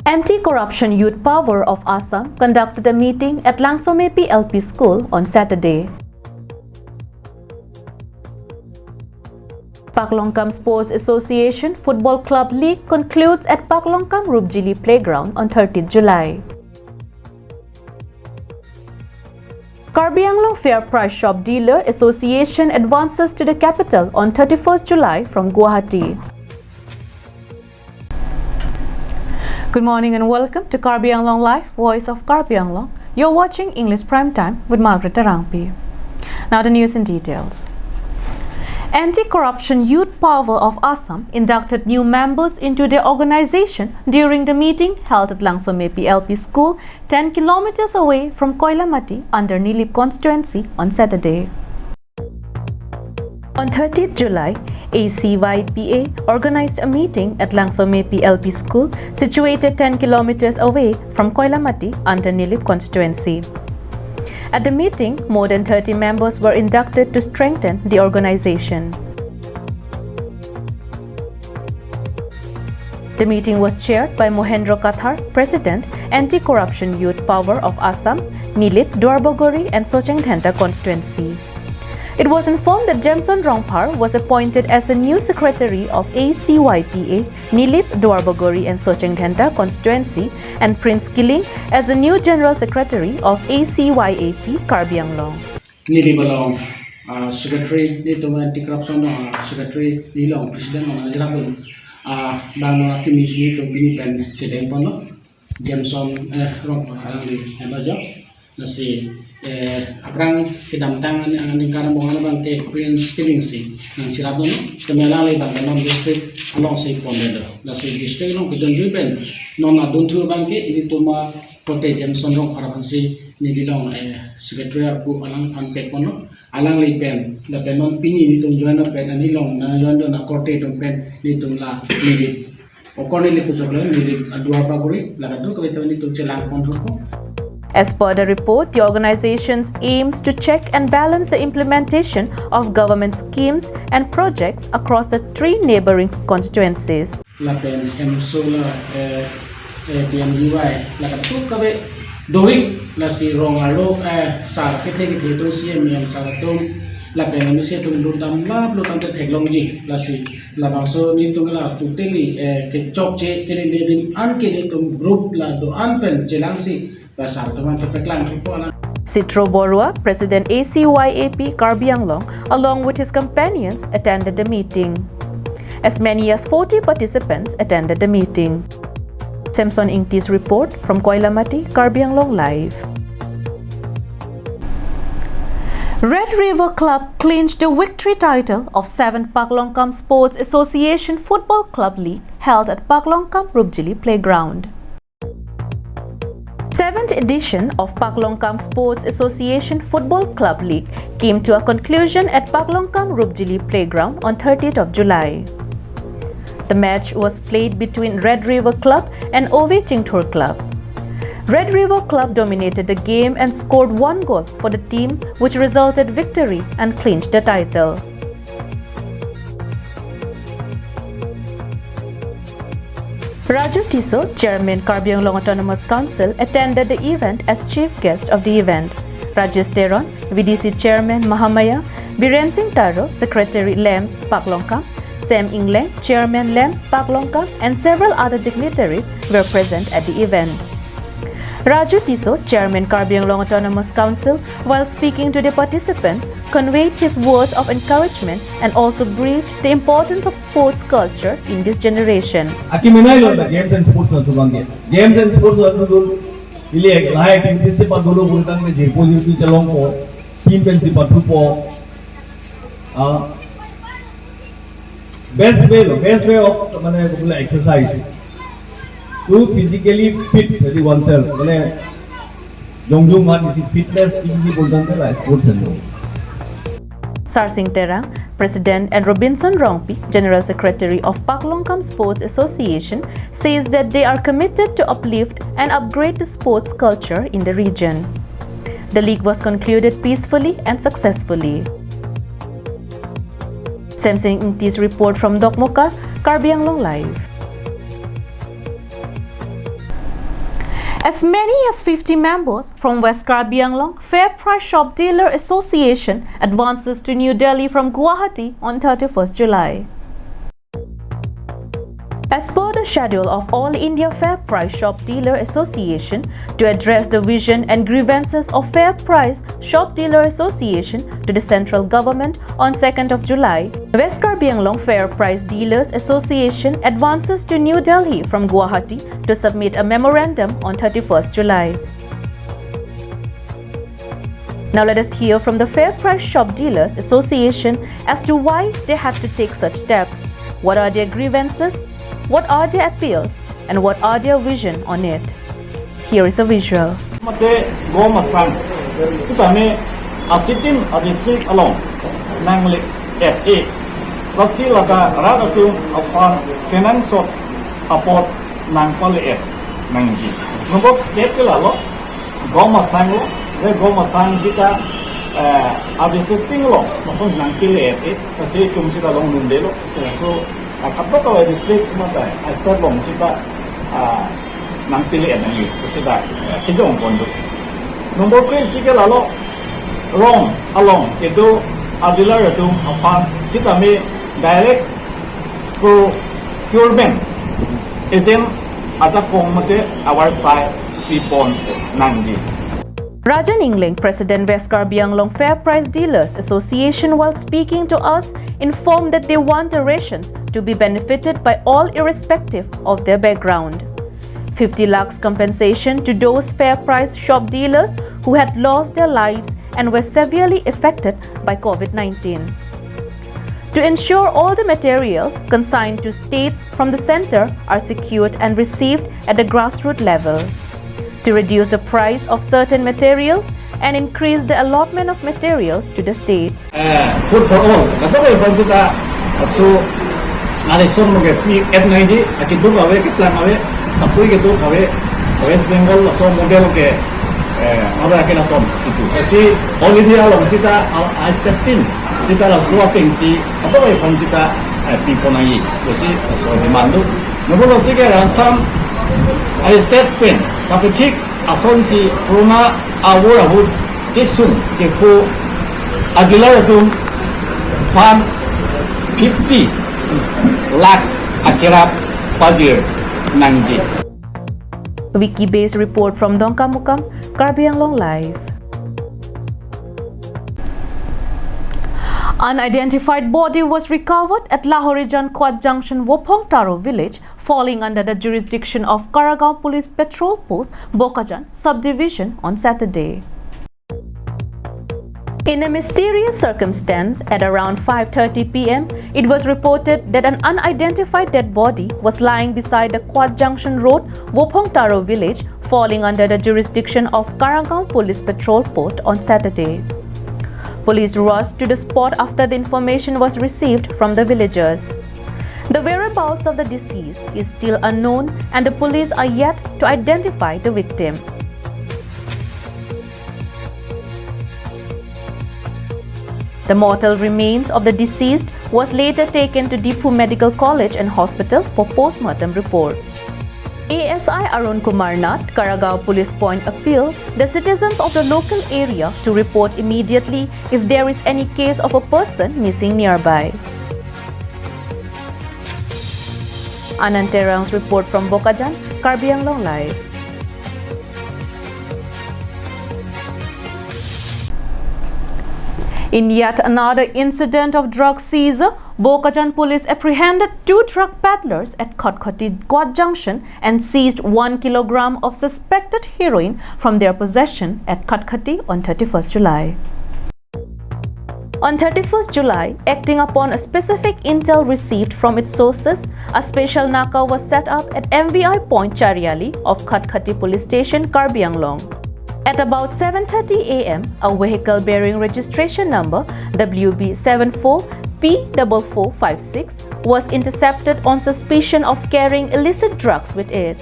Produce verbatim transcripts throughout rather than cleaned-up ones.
Anti-Corruption Youth Power of Assam conducted a meeting at Langsomepi L P School on Saturday. Paklongkam Sports Association Football Club League concludes at Paklongkam Rupjili Playground on thirtieth July. Karbi Anglong Fair Price Shop Dealer Association advances to the capital on thirty-first July from Guwahati. Good morning and welcome to Karbi Anglong Live, Voice of Karbi Anglong. You're watching English Prime Time with Margaret Terangpi. Now the news in details. Anti-Corruption Youth Power of Assam inducted new members into their organization during the meeting held at Langsomepi L P School, ten kilometers away from Koilamati, under Nilip constituency, on Saturday. On thirtieth July, A C Y P A organized a meeting at Langsomepi L P School, situated ten kilometers away from Koilamati, under Nilip constituency. At the meeting, more than thirty members were inducted to strengthen the organization. The meeting was chaired by Mohendro Kathar, President, Anti-Corruption Youth Power of Assam, Nilip, Duarbagori and Socheng Dhenta constituency. It was informed that Jameson Rongphar was appointed as a new secretary of A C Y P A, Nilip, Duarbagori and Socheng Dhenta constituency, and Prince Killing as a new general secretary of A C Y A P Karbi Anglong. Nilip along, ah, secretary, nelitum anti-corruption along, ah, secretary, neli along president along ajira pun, ah, bang along akimi si nelitum pini pen chedeng ponlo, Jameson, eh, Rongphar alangli, eh, bajo. Lasi, eh, aphrang kedamtang ani, ani karang bongan abang ke Prince Killing si nangcherap dun, kemela le bang non district along si pondetlo. Lasi district along kedun jui pen non adun thu abang ke nelitum akorte Jameson Rongphar aphan si neli along, eh, secretary arpu alangphan pek ponlo. Alangli pen, lapen non pini nelitum join pen, ani along nangjoin dun akorte atum pen nelitum la Nilip, okor Nilip puchoklo, Nilip, ah, Duarbagori, la kadokave atum nelitum chelang pon thupo. As per the report, the organization aims to check and balance the implementation of government schemes and projects across the three neighboring constituencies. Lapen hemso la, eh, eh, P M G Y, la kadokave dovik, lasi rong arlo, eh, sar kethe kethe atum, C M, M sar atum, lapen M C atum lut damlap lut damte theklongji, lasi labangso nelitum la totally, eh, kechokche kelele adim an ke nelitum group la do-an pen chelangsi, pasar teman tepeklang thupo alang. Sitro Borua, President A C Y A P Karbi Anglong, along with his companions, attended the meeting. As many as forty participants attended the meeting. Samson Ingti's report from Koilamati, Karbi Anglong Live. Red River Club clinched the victory title of seventh Paklongkam Sports Association Football Club League held at Paklongkam Rupjili Playground. Seventh edition of Paklongkam Sports Association Football Club League came to a conclusion at Paklongkam Rupjili Playground on thirtieth of July. The match was played between Red River Club and Ove Chingthur Club. Red River Club dominated the game and scored one goal for the team, which resulted victory and clinched the title. Raju Tisso, Chairman Karbi Anglong Autonomous Council, attended the event as chief guest of the event. Rajesh Teron, V D C Chairman Mahamaya, Biren Singh Taro, Secretary LAMPS Paklongkam, Sam Engleng, Chairman LAMPS Paklongkam, and several other dignitaries were present at the event. Raju Tisso, Chairman Karbi Anglong Autonomous Council, while speaking to the participants, conveyed his words of encouragement and also briefed the importance of sports culture in this generation. Akimi nai lo na games and sports na tubang ke. Games and sports na tu dul ili ek lahai activities si padulu bulkan ke jirpo jirpi chelongpo, team pen si pathupo. Ah, best way lo, best way of mane exercise to physically fit ready oneself, mane jongjung man isi fitness isi bulkan ke la sports lo. Sarsing Terang, President, and Robinson Rongpi, General Secretary of Paklongkam Sports Association, says that they are committed to uplift and upgrade the sports culture in the region. The league was concluded peacefully and successfully. Samson Ingti's report from Dokmoka, Karbi Anglong Live. As many as fifty members from West Karbi Anglong Fair Price Shop Dealer Association advances to New Delhi from Guwahati on thirty-first July. As per the schedule of All India Fair Price Shop Dealer Association, to address the vision and grievances of Fair Price Shop Dealer Association to the central government on second of July, West Karbi Anglong Fair Price Dealers Association advances to New Delhi from Guwahati to submit a memorandum on thirty-first July. Now let us hear from the Fair Price Shop Dealers Association as to why they had to take such steps. What are their grievances? What are their appeals? And what are their vision on it? Here is a visual. Mate gom asang sitame asitim a-district along nangle-et-e. Lasi ladak rat atum aphan kenangsot apot nangpale-et nangji. Nombor kep ke lalo, gom asang lo, le gom asang sita, eh, a-district ting lo, mason nangpale-et-e, lasi itum sita longdundelo, sila so, ah, kadokave district mate, ah, state along sita, ah, nangpale-et nangji, sita, eh, kejongpon do. Nombor kre-isi ke lalo, rong along kedo a-dealer atum aphan sitame direct procurement agent ajakong mate avarsai pipon nangji. Rajan Engleng, President West Karbi Anglong Fair Price Dealers Association, while speaking to us, informed that they want the rations to be benefited by all irrespective of their background. Fifty lakhs compensation to those Fair Price Shop Dealers who had lost their lives and were severely affected by COVID nineteen. To ensure all the materials consigned to states from the center are secured and received at the grassroots level. To reduce the price of certain materials and increase the allotment of materials to the state. Eh, food for all. Kadokave aphan sita, aso, nari som ke pi-et nangji, akeduk ave, keplang ave, sapui keduk ave, West Bengal laso model ke, eh, mara ke lason itu. Lasi All India along sita, a, a-step tin, sita laso ating si, kadokave aphan sita, eh, pipon nangji. Lasi laso demand do. Nombor lasi ke rasam, a-step pen, kapethik, asonsi corona avur ahut kesung kepho a-dealer atum aphan fifty lakhs akerap pajir nangji. Wiki based report from Dongkamukam, Karbi Anglong Live. Unidentified body was recovered at Lahorijan Kwat Junction, Wophong Taro village, falling under the jurisdiction of Karagaon Police Patrol Post, Bokajan Subdivision on Saturday. In a mysterious circumstance, at around five thirty P M, it was reported that an unidentified dead body was lying beside the Kwat Junction Road, Wophong Taro village, falling under the jurisdiction of Karagaon Police Patrol Post on Saturday. Police rushed to the spot after the information was received from the villagers. The whereabouts of the deceased is still unknown and the police are yet to identify the victim. The mortal remains of the deceased was later taken to Diphu Medical College and Hospital for postmortem report. A S I Arun Kumar Nath, Karagaon Police Point, appeals the citizens of the local area to report immediately if there is any case of a person missing nearby. Anand Terang's report from Bokajan, Karbi Anglong Live. In yet another incident of drug seizure, Bokajan police apprehended two drug peddlers at Khatkhati Kwat Junction and seized one kilogram of suspected heroin from their possession at Khatkhati on thirty-first July. On thirty-first July, acting upon a specific intel received from its sources, a special naka was set up at M V I Point Chariali of Khatkhati Police Station, Karbi Anglong. At about seven thirty A M, a vehicle bearing registration number W B seven four P double four five six was intercepted on suspicion of carrying illicit drugs with it.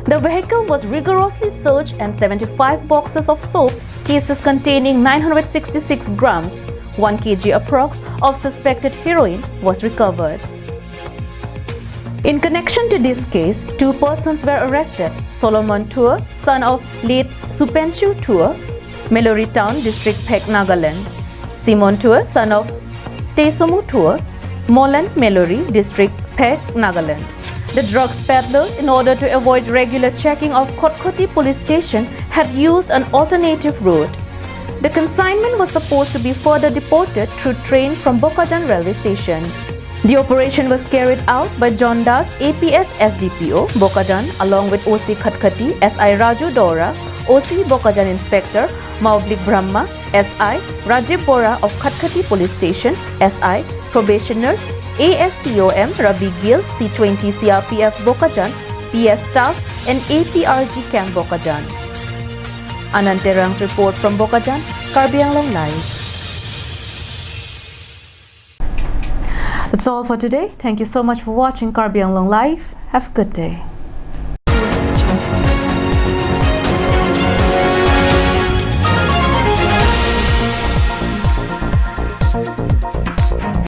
The vehicle was rigorously searched and seventy-five boxes of soap, cases containing nine hundred sixty-six grams, one K G approx, of suspected heroin was recovered. In connection to this case, two persons were arrested: Solomon Thur, son of late Supenchu Thur, Maluri Town, District Phek, Nagaland; Simon Thur, son of Teisomu Thur, Molen, Maluri, District Phek, Nagaland. The drugs peddler, in order to avoid regular checking of Khatkhati Police Station, had used an alternative route. The consignment was supposed to be further deported through train from Bokajan railway station. The operation was carried out by John Das, A P S S D P O, Bokajan, along with O C Khatkhati, S I Raju Dora, O C Bokajan, Inspector Maublik Brahma, S I Rajiv Bora of Khatkhati Police Station, S I, probationers, A S C O M Rabi Gill, C twenty C R P F Bokajan, P S staff, and A P R G camp Bokajan. Anand Terang's report from Bokajan, Karbi Anglong Live. That's all for today. Thank you so much for watching Karbi Anglong Live. Have a good day.